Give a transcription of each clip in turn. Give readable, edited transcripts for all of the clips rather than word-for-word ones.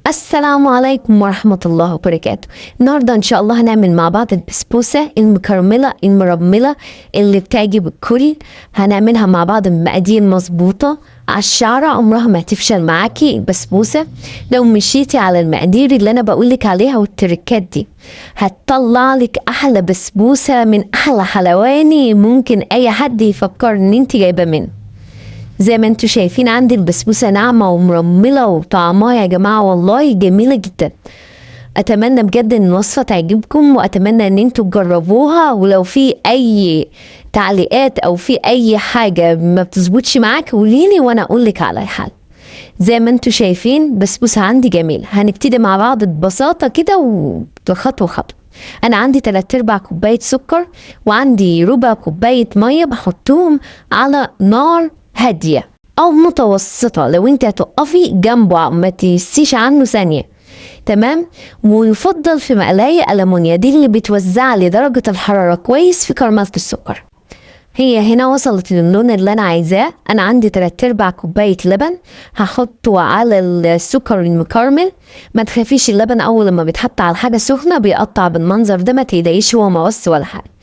السلام عليكم ورحمة الله وبركاته. النهاردة إن شاء الله هنعمل مع بعض البسبوسة المكرملة المرملة اللي بتعجب الكل. هنعملها مع بعض بمقادير مظبوطة على الشعرة، عمرها ما تفشل معاكي البسبوسة لو مشيتي على المقادير اللي أنا بقولك عليها والتركات دي. هتطلع لك أحلى بسبوسة من أحلى حلواني ممكن أي حد يفكر إن انت جايبة منه. زي ما انتوا شايفين عندي البسبوسة ناعمة ومرملة وطعمها يا جماعة والله جميلة جدا. اتمنى بجد ان الوصفة تعجبكم، واتمنى ان انتوا تجربوها، ولو في اي تعليقات او في اي حاجة ما بتظبطش معاك قوليلي وانا اقولك على الحل. زي ما انتوا شايفين بسبوسة عندي جميلة. هنبتدي مع بعض ببساطة كده وخطوة خطوة. انا عندي 3/4 كوباية سكر وعندي ربع كوباية مية، بحطهم على نار هادية أو متوسطة لو انت هتقفي جنبه ما تسيش عنه ثانية، تمام؟ ويفضل في مقلاية ألمونيا، دي اللي بتوزع لي درجة الحرارة كويس في كرملة السكر. هي هنا وصلت للون اللي أنا عايزاه. أنا عندي 3/4 كوباية لبن هحطه على السكر المكرمل. ما تخافيش، اللبن أول لما بيتحط على حاجة سخنة بيقطع بالمنظر ده، ما تقلقيش هو ما وص ولا حاجة.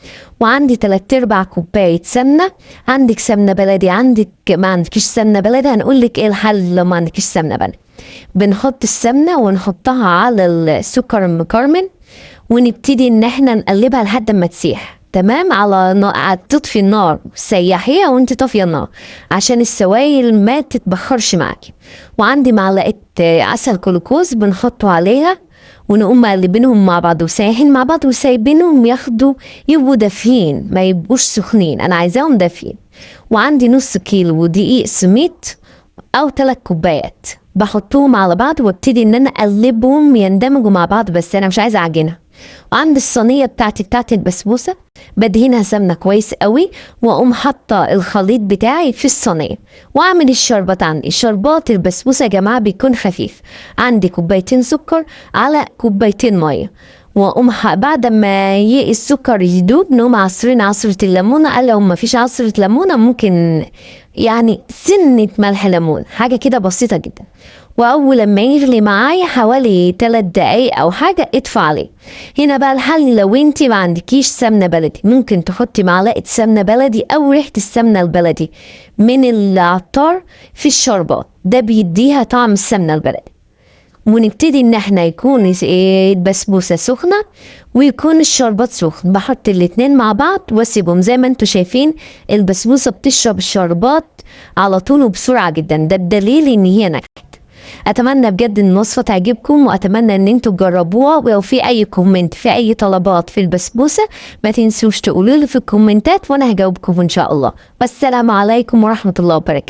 وعندي 3/4 كوباية سمنة. عندك سمنة بلدي، عندك ما عندكيش سمنة بلدي هنقول لك ايه الحل لو ما عندكيش سمنة بلدي. بنحط السمنة ونحطها على السكر المكرمل ونبتدي ان احنا نقلبها لحد ما تسيح، تمام؟ على تطفي النار، سيحيها وانت طافية النار عشان السوائل ما تتبخرش معاكي. وعندي معلقه عسل جلوكوز بنحطه عليها ونقوم مقلبينهم مع بعض وسايحين مع بعض وسايبينهم ياخدوا يبقوا دافيين، ما يبقوش سخنين، انا عايزاهم دافيين. وعندي نص كيلو دقيق سميد او 3 كوبايات بحطهم على بعض وابتدي ان انا اقلبهم يندمجوا مع بعض، بس انا مش عايزه اعجنها. وعندي الصينية بتاعتي البسبوسه بدهنها سمنه كويس قوي، واقوم حاطه الخليط بتاعي في الصينية واعمل الشربات. عندي شربات البسبوسه يا جماعة بيكون خفيف، عندي 2 سكر على 2 مية، واقوم بعد ما السكر يدوب نقوم عصرين عصره الليمونه. قال لو ما فيش عصره ليمونه ممكن يعني سنة ملح ليمون، حاجة كده بسيطة جدا. واول لما يغلي معايا حوالي 3 دقايق او حاجة اطفي عليه. هنا بقى الحل، لو انتي ما عندكيش سمنه بلدي ممكن تحطي معلقه سمنه بلدي او ريحه السمنة البلدي من العطار في الشربات، ده بيديها طعم السمنة البلدي. ونبتدي ان احنا يكون البسبوسه سخنة ويكون الشربات سخن، بحط الاتنين مع بعض واسيبهم. زي ما انتوا شايفين البسبوسه بتشرب الشربات على طول وبسرعة جدا، ده الدليل ان هي نجحت. اتمنى بجد ان الوصفة تعجبكم، واتمنى ان انتوا تجربوها. ولو في اي comment، في اي طلبات في البسبوسه ما تنسوش تقولوا لي في الكومنتات وانا هجاوبكم ان شاء الله. والسلام عليكم ورحمة الله وبركاته.